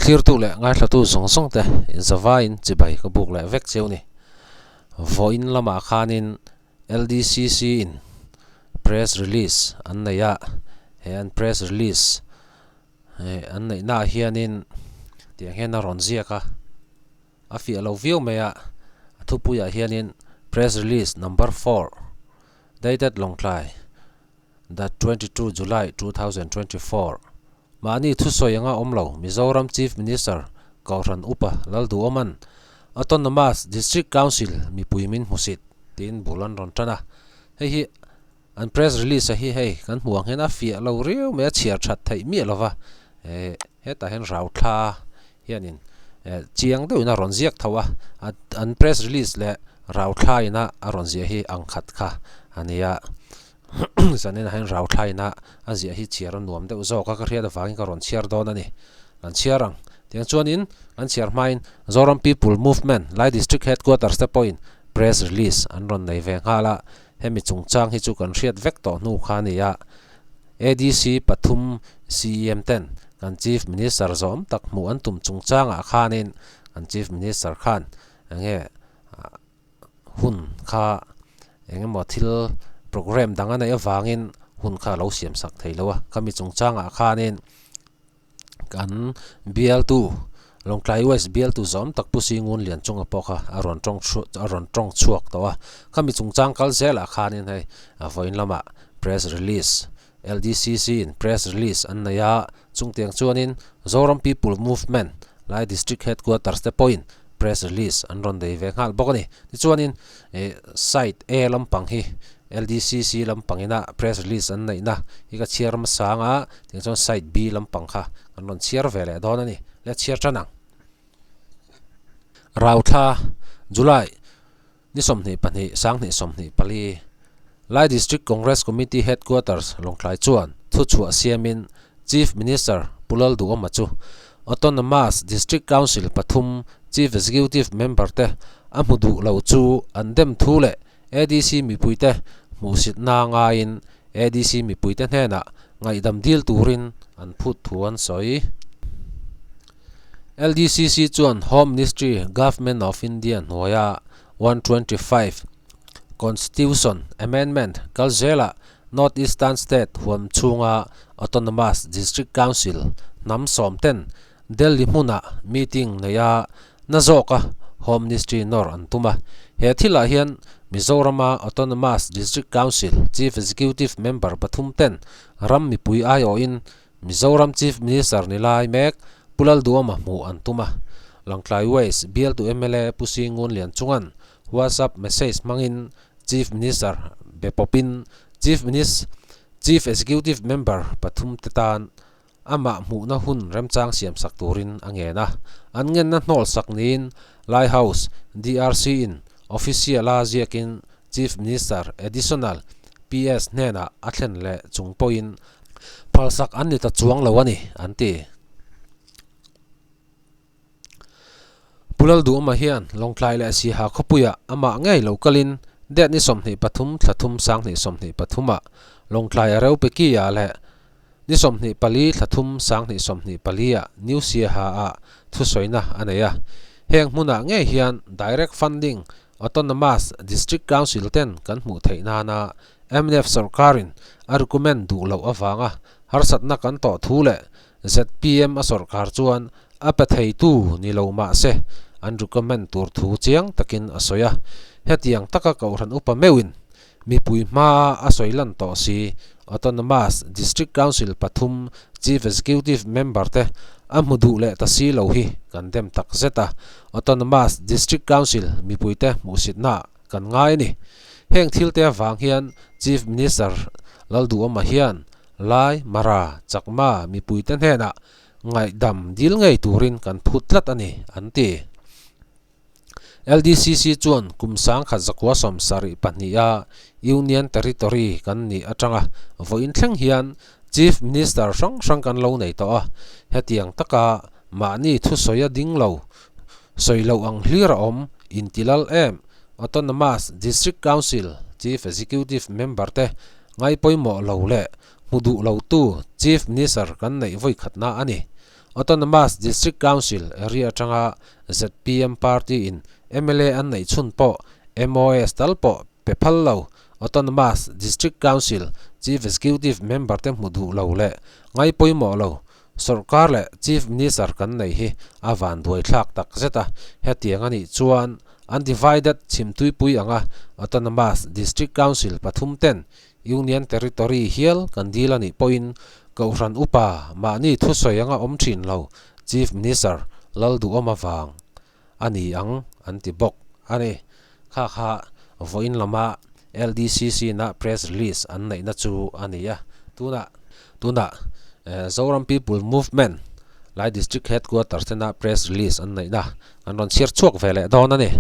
Thlirtu leh ngaithlatu zawng zawng te inzavaiin chibai ka buk leh vek cheu ni. Vawiin lamah khanin LDCC in press release an nei a, he an press release an neih naah hianin tiang hian a rawn ziak a, a fiah lo viau mai a, a thupuiah hianin press release number four dated Lawngtlai the 22 July 2024 Mahni thusawi anga awm lo Mizoram Chief Minister Kohhran Upa Lalduhawman Autonomous District Council mipui min hmusit tiin bul an rawn tan a. Hei hi an press release a hi hei kan hmuh ang hian a fiah lo riau mai a chhiar that theih miah lova eh hetah hian rauthla hianin eh chiang deuhin a rawn ziak tho a an press release leh rauthla ina a rawn ziah hi ang khat kha a nia. Zanin ah hian rau thlaina a ziah hi chhiar a nuam deuh zawk a, ka hriat avangin ka rawn chhiar dawn a ni. Kan chhiar ang. Tiang chuanin kan chhiar hmain Zoram People Movement, Lai District Headquarters te pawhin press release an rawn nei ve nghal a, hemi chungchang hi chu kan hriat vek tawh hnu kha a ni a. ADC pathum CEM ten kan Chief Minister zawm tak hmuh an tum chungchangah khanin kan Chief Minister khan enge hun kha eng emaw thil programme dang a neih avangin hun kha a lo siam sak thei lo a khami chungchangah khanin kan bialtu Lawngtlai West bialtu zawm tak Pu Singun Lianchunga pawh kha a rawn tawng a rawn tawng chhuak tawh a khami chungchang kal zelah khanin hei a vawiin lamah press release LDCC in press release an nei a chungtiang chuanin Zoram People Movement Lai District Headquarters te pawhin press release an rawn nei ve nghal bawk a ni. Tichuanin ih side A lampang hi LDCC lampang ina press release an neihna hi ka chhiar hmasa ang a, tiang chuan side B lampang kha kan rawn chhiar ve leh dawn a ni. Le chhiar tan ang. Rauthla, July ni 22, 2024, Lai District Congress Committee Headquarters, Lawngtlai chuan thuchhuah siamin Chief Minister Pu Lalduhawma chu Autonomous District Council pathum Chief Executive Member te a hmu duh lo chu an dem thu leh ADC mipuite hmuhsitna ngaiin ADC mipuite hnenah ngaihdam dil turin an phut thu an sawi. LDCC chuan Home Ministry, Government of India hnuaia 125 Constitution Amendment kal zelah North Eastern State huam chhunga Autonomous District Council hnam sawm ten Delhi hmunah meeting neia na zawka Home Ministry nawr an tum a. He thilah hian Mizorama Autonomous District Council Chief Executive Member pathum ten ram mipui aiawhin Mizoram Chief Minister ni lai mek Pu Lalduama hmuh an tum a. Lawngtlai West bialtu mla Pu Singun Lianchunga'n WhatsApp message hmangin Chief Minister be pawpin Chief Minis Chief Executive Member pathum te tan amah hmuhna hun remchang siamsak turin a ngen a. An ngenna hnawl sak niin Lai House DRC in official a ziakin Chief Minister Additional PS hnenah a thlen leh chung pawhin Phalsak an ni ta chuang lo a ni, an ti. Pu Lalduhawma hian Lawngtlai leh Siha khawpuiah amah ngei lo kalin date ni 23 thla thum sanghnih 23 ah Lawngtlai a reu peki ah leh ni 24 thla thum sanghnih 24 ah New Siaha ah thusawina a nei a. Heng hmunah ngei hian Direct Funding Autonomous District Council ten kan hmuh theih nana Mnf sawrkarin a recommend duh loh avanga harsatna kan tawh thu leh zpm a sawrkar chuan a pe theitu ni lo mah se an recommend tur thu chiang takin a sawi a. Hetiang taka Kohhran upa meuhin mipui hmaa a sawi lan tawh si Autonomous District Council pathum Chief Executive Member te a hmu duh leh ta si lo hi kan dem tak zet a. Autonomous District Council mipuite hmuhsitnaah kan ngai a ni. Heng thilte avang hian Chief Minister Lalduhawma hian Lai, Mara, Chakma mipuite hnenah ngaihdam dil ngei turin kan phut tlat a ni, an ti. LDCC chuan kum sangkhat zakua 72 a Union Territory kan nih atanga vawiin thleng hian Chief Minister hrang hrang kan lo nei tawh a, hetiang taka mahni thusawi a ding lo Sawi loh ang hlir a awm, intilal em? Autonomous District Council Chief Executive Member te ngaipawimawh lo leh hmu duh lotu Chief Minister kan neih vawi khatna a ni. Autonomous District Council area atanga zpm party in mla an neih chhun pawh MOS tal pawh pe phal lo. Autonomous District Council Chief Executive member te hmu duh lo leh ngai pawimawh lo Sorkar leh Chief Minister kan nei hi a vanduai thlak tak zet a, hetiang a nih chuan Undivided chhimtuipui anga Autonomous District Council pathum ten Union Territory hial kan dil a nih pawhin Kohhran upa mahni thusawi anga awm thin lo Chief Minister Lalduhawm avang a ni ang an ti bawk a ni. Kha kha vawiin lama LDCC na press release an neihna chu a ni a. Tunah tunah Zoram People Movement lai District Headquarters tena press release an neihna an rawn chhiar chhuak ve leh dawn a ni.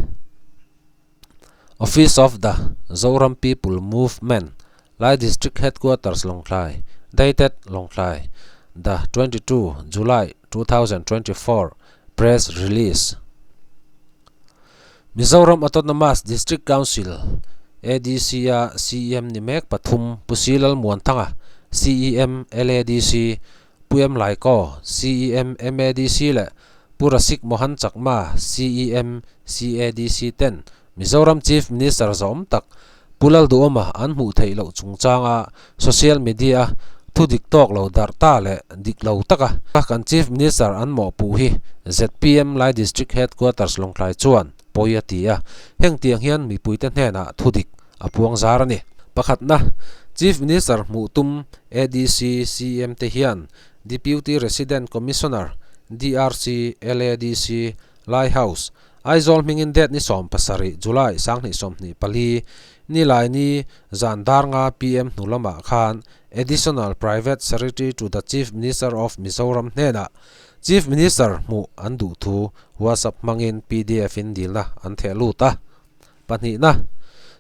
Office of the Zoram People Movement lai District Headquarters Lawngtlai dated Lawngtlai the 22 July 2024 Press Release Mizoram Autonomous District Council, ADC, a CEM ni mek pathum Pu Si Lalmuanthanga, CEM, LADC, Pu M Laikaw, CEM, MADC leh Pu Rasik Mohan Chakma, CEM, CADC ten Mizoram Chief Minister zawm tak Pu Lalduhawma an hmuh theih loh chungchanga social media a thu dik tawk lo darh ta leh dik lo taka kan Chief Minister an mawhpuh hi zpm Lai District Headquarters Lawngtlai chuan pawi a ti a, heng tiang hian mipuite hnenah thu dik a puang zar a ni. Pakhatna, Chief Minister hmuh tum ADC CM te hian Deputy Resident Commissioner, DRC, LADC, Lai House, Aizawl hmingin date ni 17 July 2024 Nilaini zan dar nga PM hnu lamah khan Additional Private Secretary to the Chief Minister of Mizoram hnenah Chief Minister hmuh an duh thu WhatsApp hmangin pdf in dilna an theh lut a. Pahnihna,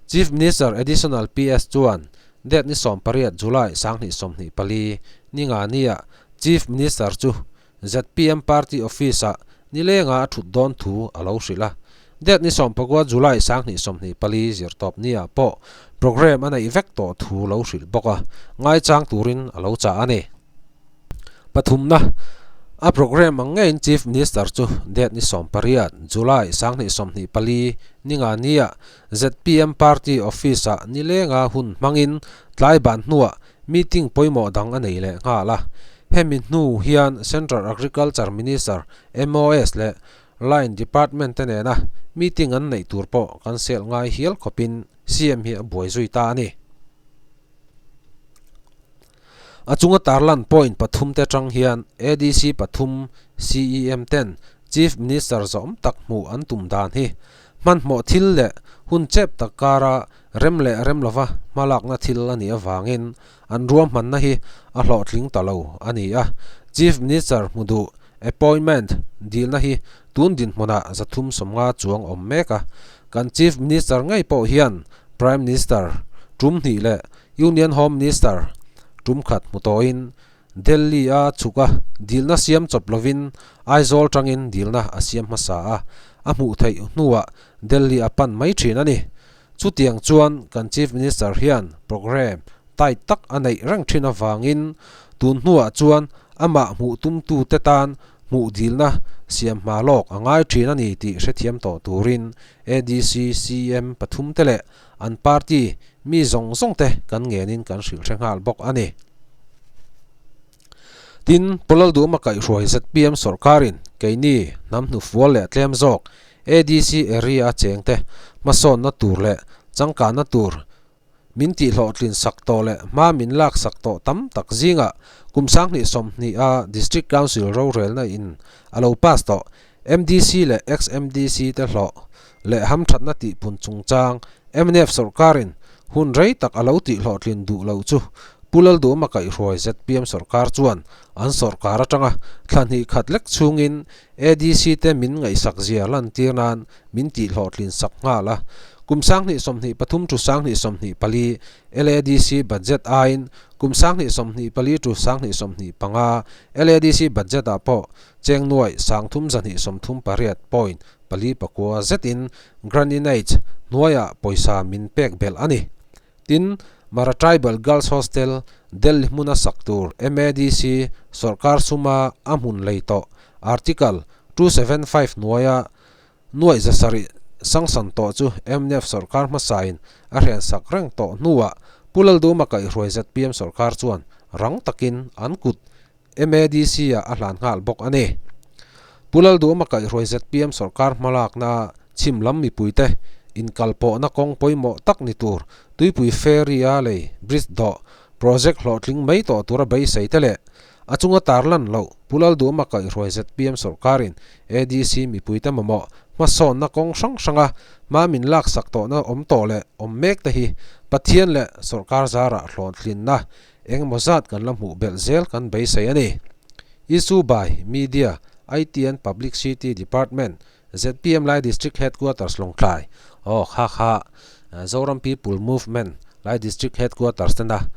Chief Minister Additional PS chuan date ni 18 July 2024 ni nga niah Chief Minister chu zpm party office-ah nilenga a thut dawn thu a lo hrilh a. Date ni 19 July 2024 zirtawp niah pawh programme a neih vek tawh thu lo hrilh bawk a, ngaichang turin a lo chah a ni. Pathumna, a programme ang ngeiin Chief Minister chu date ni 18 July 2024 ni nga niah zpm party office-ah nilenga hun hmangin tlai ban hnuah Meeting pawimawh dang a nei leh nghal a, hemi hnu hian Central Agriculture Minister, MOS leh Line Department te nena meeting an neih tur pawh kan sel ngai hial khawpin CM hi a buai zui ta a ni. A chunga tarlan point pathum te atang hian ADC pathum CEM ten Chief Minister zawm tak hmuh an tum dan hi hmanhmawh thil leh hun chep tak kara Rem leh rem lova hmalakna thil a nih avangin an ruahmanna hi a hlawhtling ta lo a ni a. Chief Minister hmu duh appointment dilna hi tun dinhmunah 350 chuang awm mek a. Kan Chief Minister ngei pawh hian Prime Minister tum hnih leh Union Home Minister tum khat hmu tawhin Delhi a chhuk a, dilna siam chawp lovin Aizawl tangin dilna a siam hmasa a, a hmuh theih hnuah Delhi a pan mai thin a ni. Chutiang chuan kan Chief Minister hian programme tight tak a neih reng thin avangin tun hnuah chuan amah hmuh tumtute tan hmuh dilna siam hma lawk a ngai thin a ni tih hrethiam tawh turin ADC CM pathum te leh an party mi zawng zawng te kan ngenin kan hrilh hre nghal bawk a ni. Tin, Pawlal Duhma kaihhruai zpm sawrkarin keini hnam hnufual leh tlem zawk ADC area a chengte hmasawnna tur leh changkanna tur min tihhlawhtlin sak tawh leh hma min lak sak tawh tam tak zingah kum 2020 a District Council rorelna in a lo pass tawh MDC leh ex-MDC te hlawh leh hamthatna tihpun chungchang mnf sawrkarin hun rei tak a lo tihhlawhtlin duh loh chu Pu Lalduhma kaihhruai zpm sawrkar chuan an sawrkar atanga thla hnih khat lek chhungin ADC te min ngaihsak zia lantir nan min tihhlawhtlin sak nghal a. Kum 2023 to 2024 LADC budget aiin kum 2024 to 2025 LADC budget ah pawh Cheng nuai 3238 point pali pakua zetin Grant-in-Aid hnuaiah pawisa min pek belh a ni. Tin, Mara Tribal Girls Hostel, Delhi hmuna sak tur MADC sawrkar suma a hmun lei tawh Article 275 hnuaia nuaih zasarih sangsan tawh chu mnf sawrkar hmasain a hrensak reng tawh hnuah Pu Lalduma kaihhruai zpm sawrkar chuan rang takin an kut MADC-ah a hlan nghal bawk a ni. Pu Lalduhma kaihhruai zpm sawrkar hmalakna chhim lam mipuite inkalpawhna kawng pawimawh tak ni tur Tuipui Ferry-a lei bridge dawh project hlawhtling mai tawh tura beisei te leh a chunga tarlan loh Pu Lalduhma kaihhruai zpm sawrkarin ADC mipuite mamawh hmasawnna kawng hrang hranga hma min laksak tawhna awm tawh leh awm mek te hi Pathian leh sawrkar zarah hlawhtlinna Engemaw zat kan la hmuh belh zel kan beisei a ni. Issue by, Media, ITN Public City Department, zpm Lai District Headquarters Lawngtlai, Aw kha kha Zoram People Movement Lai District Headquarters tena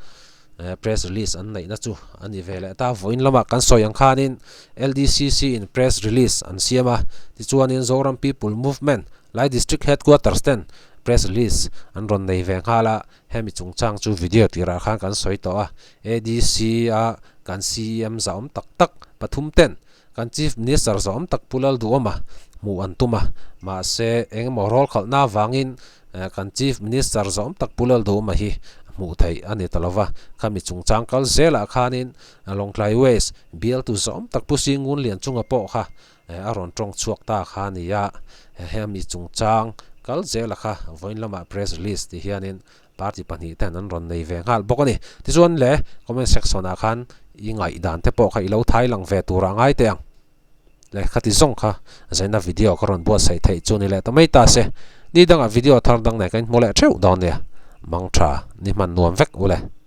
press release an neihna chu a ni ve leh ta. Vawiin lamah kan sawi ang khanin LDCC in press release an siam a, tichuanin Zoram People Movement Lai District Headquarters ten press release an rawn nei ve nghal a, Hemi chungchang chu video tirah khan kan sawi tawh a, ADC a kan CEM zahawm tak tak pathum ten kan Chief Minister zahawm tak Pu Lalduhawma hmuh an tum a, mahse engemaw rawl khalhna avangin kan Chief Minister zahawm tak Pu Lalduhawma hi hmuh theih a ni ta lo va, khami chungchang kal zelah khanin Lawngtlai West bialtu zahawm tak Pu Singun Lianchunga pawh kha A rawn tawng chhuak ta kha a ni a, hemi chungchang kal zela kha vawiin lamah press release tih hianin party pahnih ten an rawn nei ve nghal bawk a ni. Tichuan le comment section ah khan i ngaihdan te pawh kha i lo thai lang ve turah ngai teh ang. Le khati zawng kha zaina video ka rawn buatsaih theih chu ni leh ta mai ta se. Ni dangah video thar dang nen ka inhmu leh theuh dawn nia. Mang tha ni hman nuam vek u le.